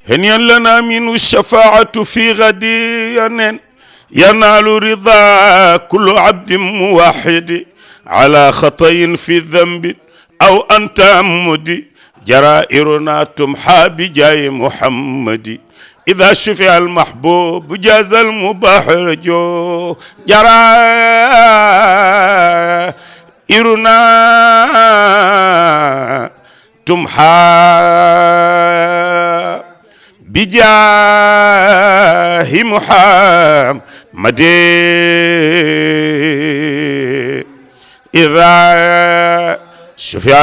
هنيا لنا من الشفاعة في غدي ينال رضا كل عبد موحد على خطأ في ذنب أو أن تعمد جرائرنا تمحى بجاه محمد إذا شفع المحبوب جاز المباح رجو جرائرنا تمحى بجاه محمد إذا شفع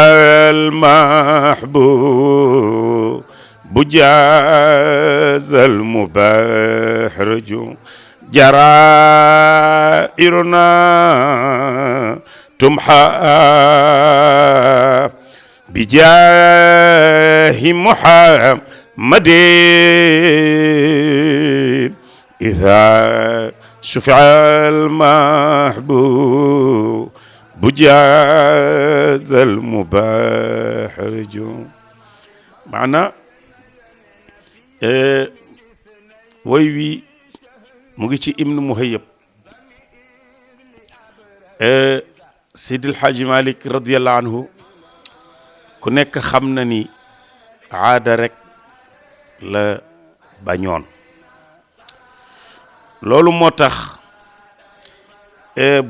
المحبوب بجاز المباح رجو جرائرنا تمحى بجاه محمد إذا شفع المحبوب بجاز المباح رجو معنى woy wi mu ngi ci Ibn Muhayyab Seydil Hadji Malick radiyallahu anhu ku nekk xam na ni aada rek la bañoon loolu moo tax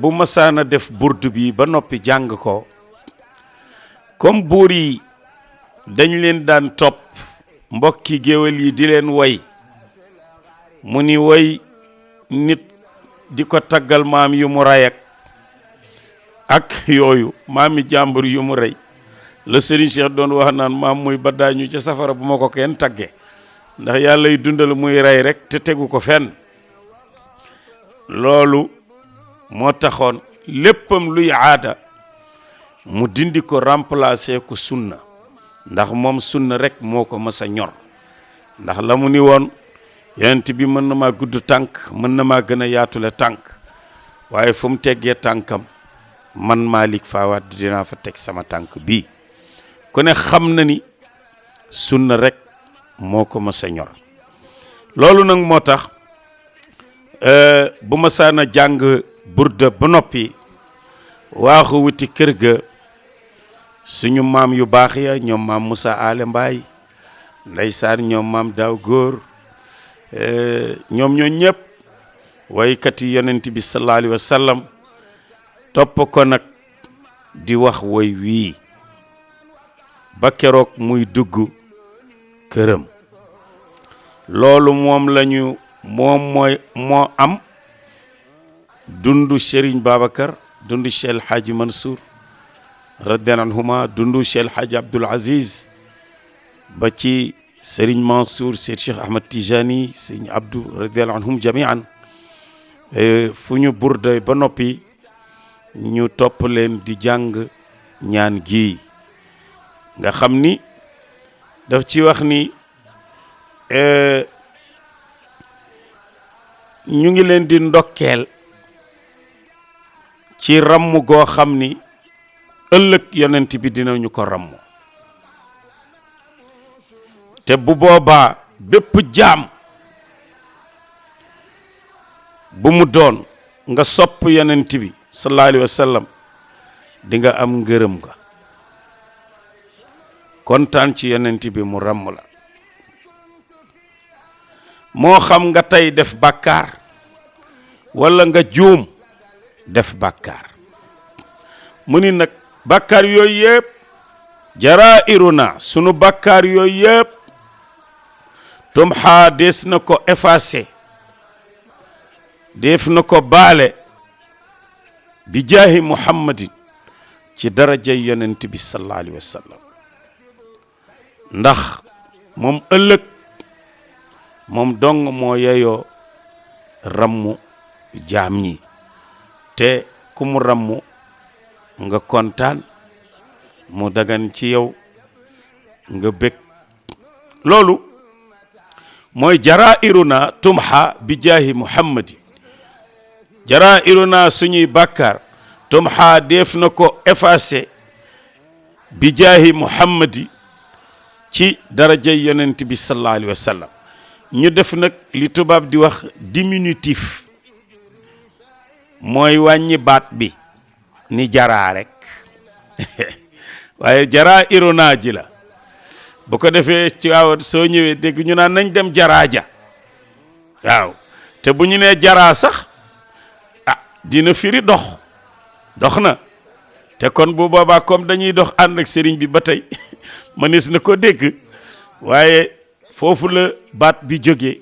bu masaana def burdu bi ba noppi jàng ko comme buur yi dañ leen daan topp mbokki géwél yi di leen woy mu ni woy nit di ko taggal maam yu mu ray ak yooyu maami jàmbur yu mu rey la Serigne Cheikh doon wax naan maam muy baddaañu ca safara bu ma ko kenn tagge ndax yàlla y dundal muy rey rek te tegu ko fenn loolu moo taxoon léppam luy aada mu dindi ko remplacer ko sunna ndax moom sunna rek moo ko mës a ñor ndax la mu ni woon yonent bi mën na maa gudd tànk mën na maa gën a yaatule tànk waaye fu mu teggee tànkam man Malick Fawad dinaa fa teg sama tànk bii ku ne xam na ni sunna rek moo ko mës a ñor loolu nag moo tax bu ma saana jàng burda ba noppi waaxu wuti kër ga suñu maam yu baax ya ñoom maam Moussa Ale Mbaye ndeysaan ñoom maam Daaw Góor ñoom ñoo ñëpp waykat yi yonent bi sallallahu alayhi wa sallam topp ko nag di wax woy wii ba keroog muy dugg këram loolu moom lañu moo am dundu Serigne Babacar dundu Cheikh Hadji Mansour radiyallahu anhuma dundu Cheikh Hadji Abdoul Aziz ba ci Serigne Mansour Cheikh Ahmad Tijani Serigne Abdou radiyallahu anhum jami'an fu ñu burda ba noppi ñu topp leen di jàng ñaan gi nga xam ni daf ci wax ni ñu ngi leen di ndokkeel ci ramm goo xam ni ëllëg yonent bi dinañu ko ramm te bu boobaa bépp jaam bu mu doon nga sopp yonent bi sallallahu alayhi wa sallam di nga am ngërëm ga kontaan ci yonent bi mu ramm la moo xam nga tey def bàkkaar walla nga juum def bàkkaar mu ni nag bàkkaar yooyu yëpp jaraa'iruna sunu bàkkaar yooyu yëpp tumxaa des na ko effacé def na ko baale bi jaahi muhammadin ci darajay yonent bi sallallahu alayhi wa sallam ndax moom ëllëg moom dong moo yeyoo rammu jaam ñi te ku mu rammu nga kontaan mu dagan ci yow nga bég loolu mooy jaraa'iruna tumha bi jaahi muhammadin jaraa'iruna suñuy bàkkaar tumha def na ko effacé bi jaahi muhammadi ci daraja yonent bi sallallahu alayhi wa sallam ñu def nag li tubaab di wax diminutif mooy wàññi baat bi ni jaraa rek waaye jaraa irona ji la bu ko defee ci waaw soo ñëwee dégg ñu naan nañ dem jaraa ja waaw te bu ñu nee jaraa sax ah dina firi dox na te kon bu boobaa comme dañuy dox ànd ak sëriñ bi ba tey mënees na ko dégg waaye foofu la baat bi jógee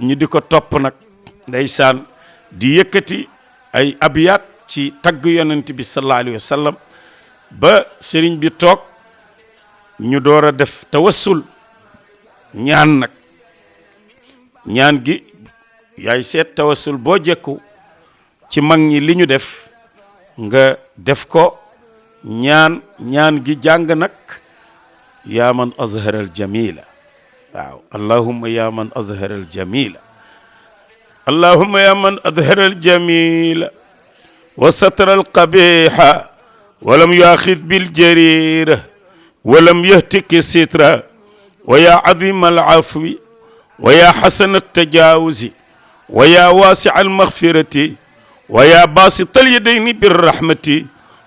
ñu di ko topp nag ndeysaan di yëkkati ay abiyaat ci tagg yonent bi sallallahu alayhi wa sallam ba sëriñ bi toog ñu door a def tawassul ñaan nag ñaan gi yaay seet tawassul boo jekku ci mag ñi li ñu def nga def ko ñaan gi jàng nag yaa man azhara al jamila waaw allahumma yaa man azhara al jamila allahumma yaa man azhara al jamila wa satara al qabiha walam yuaxid bil jarira walam yahtiki sitra wa yaa azima al afwi wa yaa xasana al tajawuzi wa yaa waasi'a al maghfirati wa yaa baasita al yadayni bir rahmati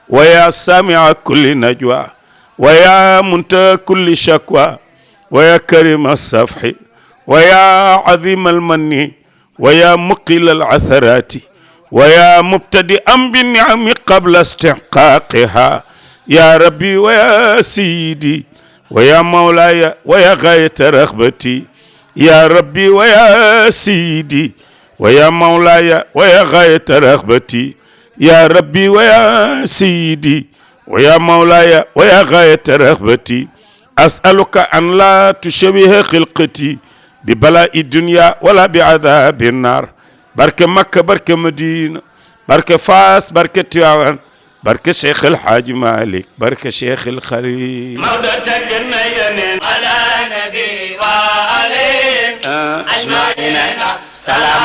wa yaa saami'a kulli najwa wa yaa muntaha kulli shakwa wa yaa karima as-safhi wa yaa azima al manni wa yaa muqila al atharati wa yaa mubtadi'an bi ni'ami qabla istihqaqiha ya rabbi wa ya sayyidi wa ya mawlaya wa ya ghayata raghbati ya rabbi wa ya sayyidi wa ya mawlaya wa ya ghayata raghbati ya rabbi wa ya sayyidi wa ya mawlaya wa ya ghayata raghbati as'aluka an la tushawwiha khilqati bi bala'i dunya wala bi adhabi an-nar barke Makka barke Madina barke Faas barke Tiwaawan barke Cheikh El Hadj Malick barke Cheikh El Khalil Maodo tagg na Yonent ala nabi wa alayhi ajmaina salaam